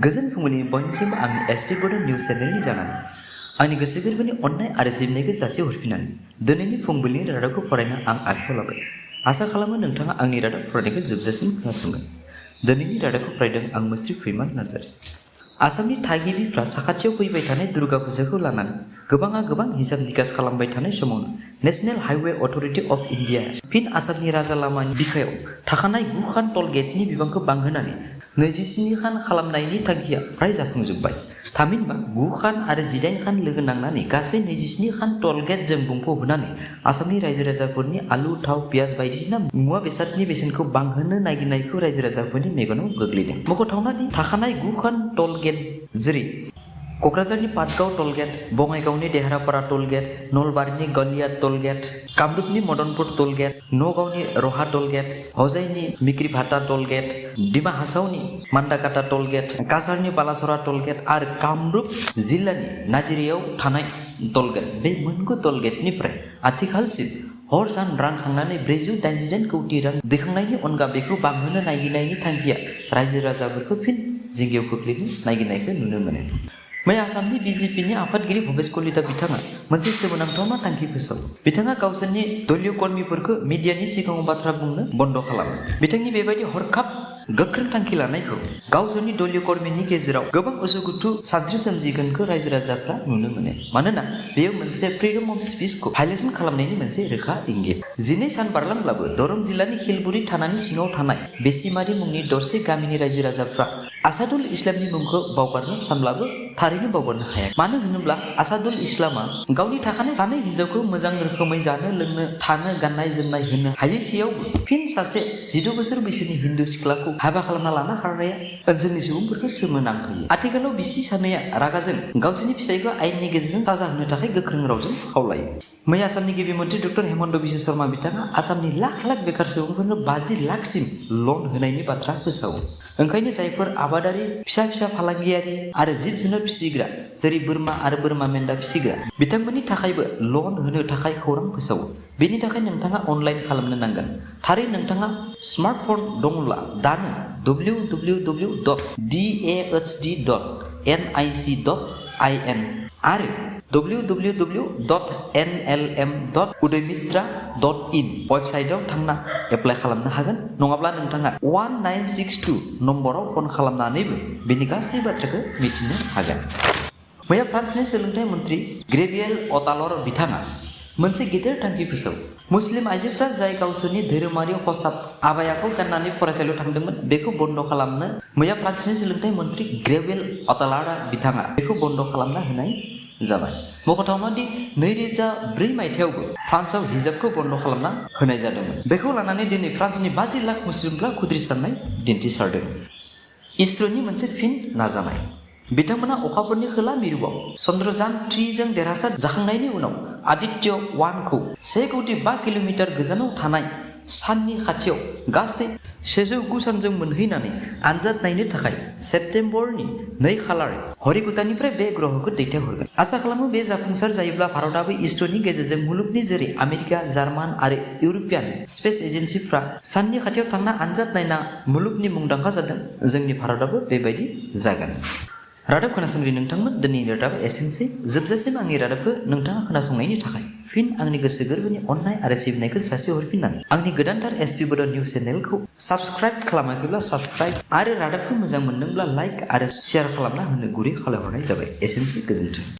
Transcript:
गोजोन फुंबिलि बयनिसिम आंनि एसपी बड' निउज चेनेलनि जानानै आंनि गोसो गोरबोनि अननाय आरो सिबिनायखौ जासिहरफिननानै दिनैनि फुंबिलिनि रादाबखौ फरायनो आं आखायाव लाबाय। आसा खालामो नोंथाङा आंनि रादाब फरायनायखौ जोबजासिम खोनासंगोन। दिनैनि रादाबखौ फरायदों आं मुस्रि फैमान नार्जारि। आसामनि थागिबिफ्रा साखाथियाव फैबाय थानाय दुर्गा फुजाखौ लानानै गोबां हिसाब निकास खालामबाय थानाय समावनो national highway authority of India फिन आसामनि राजा लामानि बिखायाव थाखानाय 9 खान टल गेटनि बिबांखौ बांहोनानै 27 खान खालामनायनि थांखिया फ्राय जाफुंजोबबाय। थामहिनबा 9 खान आरो 18 खान लोगो नांनानै गासै 27 खान टल गेटजों बुंफबहोनानै आसामनि रायजो राजाफोरनि आलु थाव पियाज बायदिसिना मुवा बेसादनि बेसेनखौ बांहोनो नागिरनायखौ रायजो राजाफोरनि मेगनाव गोग्लैदों। मख'थावना दि थाखानाय 9 खान टल गेट जेरै क'क्राझारनि पाटगाव टल गेट, बङाइगावनि देहरापारा टल गेट, नलबारिनि गलिया टल गेट, कामरुपनि मदनपुर टल गेट, नगावनि रहा टल गेट, हजाइनि मिक्रिभाटा टल गेट, डिमा हासावनि मान्दाकाटा टल गेट, काछारनि बालासरा टल गेट आरो कामरुप जिल्लानि नाजिरायाव थानाय टल गेट, बे मोनगु टल गेटनिफ्राय आथिखालसिम हर सान रां खांनानै 488 कौटि रां दैखांनायनि अनगा बेखौ बांहोनो नागिरनायनि थांखिया रायजो राजाफोरखौ फिन जिंगायाव खोख्लैनो नागिरनायखौ नुनो मोनो। मैया आसामनि बिजेपिनि आफादगिरि भुपेश कलिता बिथाङा मोनसे सोमोनांथावना थांखि फोसावो। बिथाङा गावसोरनि दलीय कर्मीफोरखौ मिडियानि सिगाङाव बाथ्रा बुंनो बन्द खालामो। बिथांनि बेबायदि हरखाब गोख्रों थांखि लानायखौ गावसोरनि दलीय कर्मीनि गेजेराव गोबां उसुखुथु सानस्रि सोमजिगोनखौ रायजो राजाफ्रा नुनो मोनो। मानोना बेयो मोनसे फ्रिडम अफ स्पिचखौ भायलेसन खालामनायनि मोनसे रोखा इंगित। 12 सान बारलांब्लाबो दरं जिल्लानि हिलबुरि थानानि सिङाव थानाय बेसिमारि मुंनि दरसे गामिनि रायजो राजाफ्रा आसादुल इस्लामनि मुंखौ बावगारनो सानब्लाबो थारैनो बावगारनो हाया। मानो होनोब्ला आसादुल इस्लामा गावनि थाखानाय सानै हिनजावखौ मोजां रोखोमै जानो लोंनो थानो गाननाय जोमनाय होनो हायैसेयावबो फिन सासे 16 बोसोर बैसोनि हिन्दु सिख्लाखौ हाबा खालामना लाना खारनाया ओनसोलनि सुबुंफोरखौ सोमोनांहोयो। आथिखालाव बिसि सानैया रागाजों गावसोरनि फिसायखौ आयेननि गेजेरजों साजा होनो थाखाय गोख्रों रावजों खावलायो। मैया आसामनि गिबि मन्त्रि डक्टर हेमन्त बिश्व शर्मा बिथाङा आसामनि लाख बेखार सुबुंफोरनो 50 लाखसिम लन होनायनि बाथ्रा फोसावो। ओंखायनो जायफोर आबादारि, फिसा फालांगियारि आरो जिब जुनार फिसिग्रा जेरै बोरमा आरो बोरमा मेन्दा फिसिग्रा बिथांमोननि थाखायबो लन होनो थाखाय खौरां फोसावो। बेनि थाखाय नोंथाङा अनलाइन खालामनो नांगोन। थारै नोंथाङा स्मार्टफन दंब्ला दानो www.dahd.nic.in आरो www.nlm.udaymittra.in वेबसाइटआव थांना एप्लाइ खालामनो हागोन। नङाब्ला नोंथाङा 1962 नम्बराव फन खालामनानैबो बेनि गासै बाथ्राखौ मिथिनो हागोन। मैया फ्रान्सनि सोलोंथाइ मन्त्रि ग्रेभियेल अटालर बिथाङा मोनसे गेदेर थांखि फोसावो। मुस्लिम आइजोफ्रा जाय गावसोरनि धोरोमारि खसाब आबायाखौ गाननानै फरायसालियाव थांदोंमोन बेखौ बन्द खालामनो मैया फ्रान्सनि सोलोंथाइ मन्त्रि ग्रेभियेल अटालारा बिथाङा बेखौ बन्द खालामना होनाय जाबाय। मख'थावना दि 2004 मायथाइयावबो फ्रान्सआव हिजाबखौ बन्द खालामना होनाय जादोंमोन। बेखौ लानानै दिनै फ्रान्सनि 50 लाख मुस्लिमफ्रा खुद्रिसारनाय दिन्थिसारदों। इसर'नि मोनसे फिन नाजानाय। बिथांमोना अखाफोरनि खोला मिरुआव चन्द्रयान 3 जों देरहासार जाखांनायनि उनाव आदित्य 1 खौ 1.5 किल'मिटार गोजानाव थानाय साननि खाथियाव गासै 109 सानजों मोनहैनानै आनजाद नायनो थाखाय सेप्तेम्बरनि 2 खालार हरिकुटानिफ्राय बे ग्रहखौ दैथायहरगोन। आसा खालामो बे जाफुंसार जायोब्ला भारतआबो इसर'नि गेजेरजों मुलुगनि जेरै आमेरिका, जार्मान आरो इउर'पियान स्पेस एजेन्सिफ्रा साननि खाथियाव थांना आनजाद नायना मुलुगनि मुंदांखा जादों, जोंनि भारतआबो बेबायदि जागोन। रादाब खोनासंगिरि नोंथांमोन, दिनैनि रादाबा एसेनोसै। जोबजासिम आंनि रादाबखौ नोंथाङा खोनासंनायनि थाखाय फिन आंनि गोसो गोरबोनि अननाय आरो सिबिनायखौ जासिहरफिननानै आंनि गोदानथार एसपी बड' निउज चेनेलखौ साबस्क्राइब खालामाखैब्ला साबस्क्राइब आरो रादाबखौ मोजां मोनदोंब्ला लाइक आरो शेयार खालामना होनो गुरै खावलायहरनाय जाबाय। एसेनोसै, गोजोन्थों।